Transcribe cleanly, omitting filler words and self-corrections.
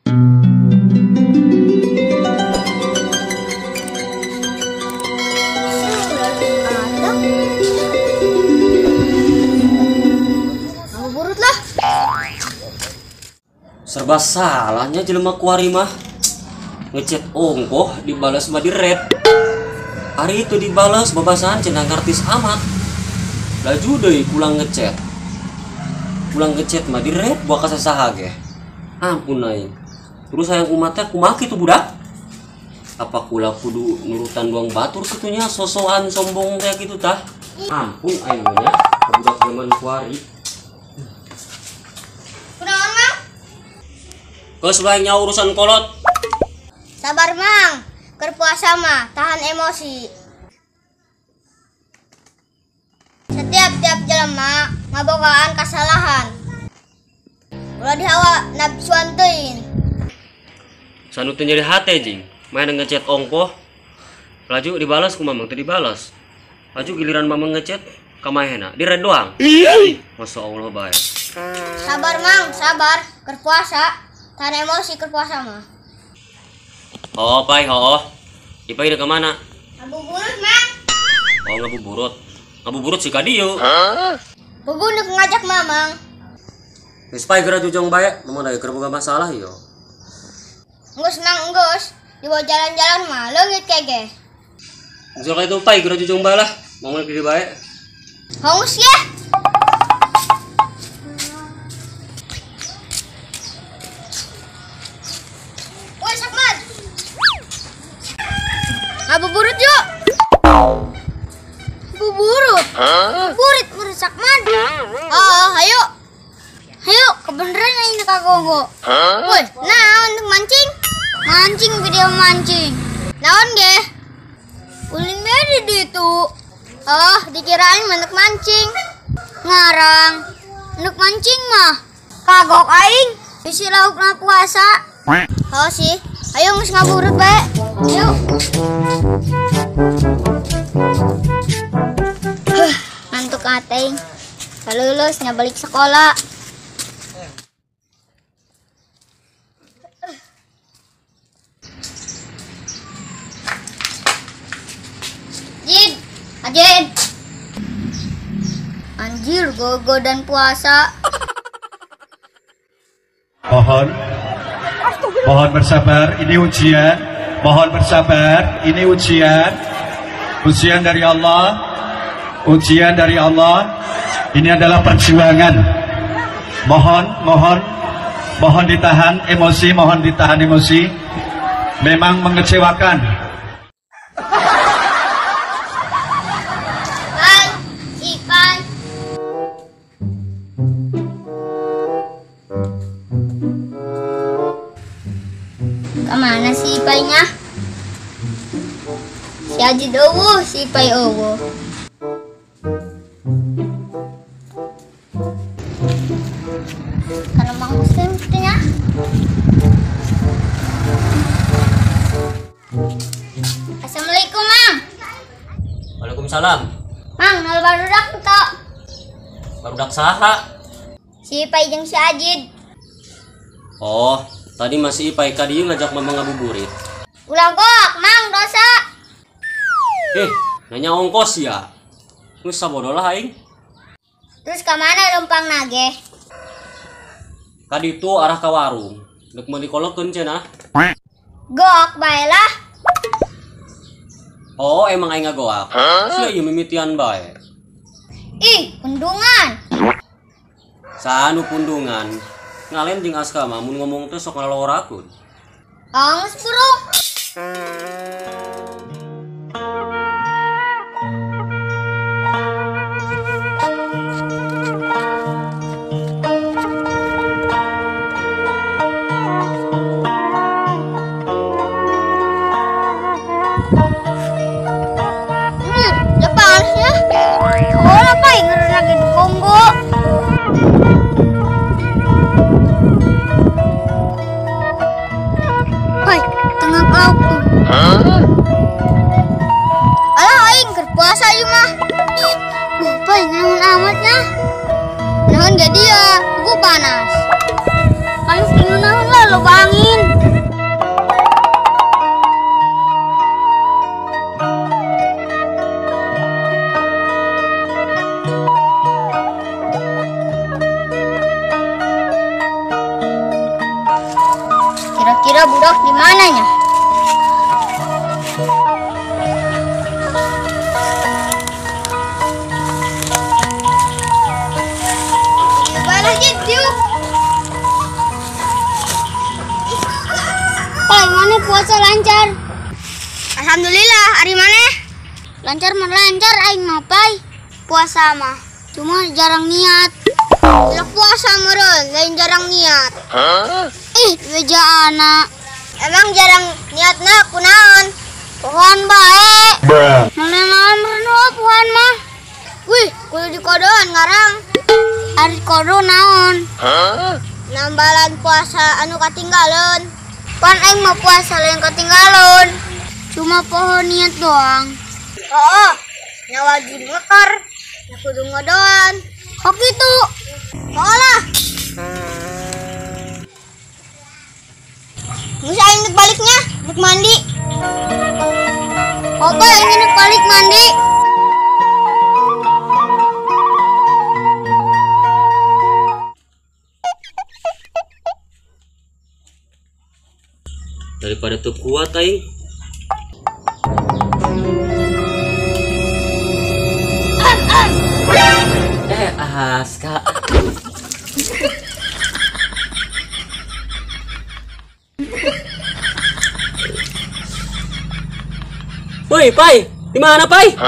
Ngabuburit lah. Serba salahnya jelema kuari mah. Ngechat ongkoh dibalas mah di red. Hari itu dibalas babasan cenah ngartis amat. Laju deui pulang ngechat. Pulang ngechat mah di red buah kasasaha ge. Ampun aing. Terus hayang umatnya kumaha kitu budak? Apa kula kudu nurutan doang batur kitunya sosokan sombong kayak gitu tah? Ampun aing mah nya budak zaman kuari. Kunaon, Mang? Geus bae nya urusan kolot. Sabar, Mang. Keur puasa mah tahan emosi. Setiap tiap jelema ngabogaan kasalahan. Ulah dihawa nafsuan teuing. Sanu teu nyeri hate jing. Main ngechat ongkoh. Laju dibalas ku mamang teu dibalas. Laju giliran mamang ngechat ka mahena di red doang. Masya Allah bae. Sabar, Mang, sabar. Keur puasa tahan emosi keur puasa mah. Oh, pai, oh. Ipai udah kemana? Ngabuburit, Mang. Oh, ngabuburit. Ngabuburit si kadieu. Pugu nu ngajak mamang. Geus pai geura jujong bae, mamang da keur boga masalah yo. Enggeus, Mang, enggeus. Dibawa jalan-jalan mah leungit kege. Geus ka itu pai geura jujong bae lah. Mamang di bae. Hongus ya. Woi, Sakman. Ngabuburit yuk. Ngabuburit. Ngabuburit murid Sakman. Oh, ayo. Ayo, kebeneran ini Kak Gonggo. Woi, nah untuk mancing. Mancing video mancing. Naon ge? Ulin beri di itu. Oh, dikirain untuk mancing. Ngarang. Untuk mancing mah kagok aing. Bisi laukna puasa. Oh sih. Ayo geus ngabuburit bae. Ayo. Ngantuk ating. Lulus nya balik sekolah. Jin, Ajin. Anjir, gogo dan puasa. Mohon bersabar, ini ujian. Mohon bersabar, ini ujian. Ujian dari Allah. Ujian dari Allah. Ini adalah perjuangan. Mohon ditahan emosi, mohon ditahan emosi. Memang mengecewakan. Hai, Ipan. Kemana si Ipainya? Si Ajid eueuh, si Ipai eueuh. Karena Mang Muslim nya. Assalamualaikum, Mang. Waalaikumsalam. Mang, nol barudak tok. Barudak saha? Si Ipai jeung si Ajid. Oh, tadi masih Ipai ka dieu ngajak mamang ngabuburit. Ulah gok, Mang, dosa. Nanya ongkos ya. Geus sabodo lah aing. Terus ka mana lempang nage? Ka ditu arah ka warung. Deuk meuli kolokeun cenah. Gok bae lah. Oh, emang aing ngagoak. Sia ieu mimitian bae. Ih, pundungan. Sanu pundungan. Ngalen jeung Aska mah mun ngomong teh sok ngalalorakeun. Anggeus burung. Panasnya. Oh, apa yang ngerenangin di Kongo? Hai, tengah laut tuh. Alah, aing keur puasa ieu mah. Pai, naon amatnya? Naon gak dia? Gua panas. Panas naon lah, lo bangin. Kira-kira budak di mananya? Balah gitu. Pai, mana puasa lancar? Alhamdulillah, hari mana? Lancar mah lancar aing mah pai. Puasa mah cuma jarang niat. Lah puasa meureun, lain jarang niat. Ih, beja anak. Emang jarang niatna kunaon? Pohoan bae. Naon meureun pohoan mah. Wih, kudu dikodoan ngarang. Ari kodo naon? Nambalan puasa anu katinggalan. Pan aing mah puasa lain katinggalan. Cuma pohon niat doang. Oh, nya wajib ngekor, nya kudu ngodoan. Kok gitu? Oh lah. Musa aing dek baliknya, dek mandi. Oke, aing dek balik mandi. Daripada teu kuat aing. Aska. Woi, Pai, di mana, Pai?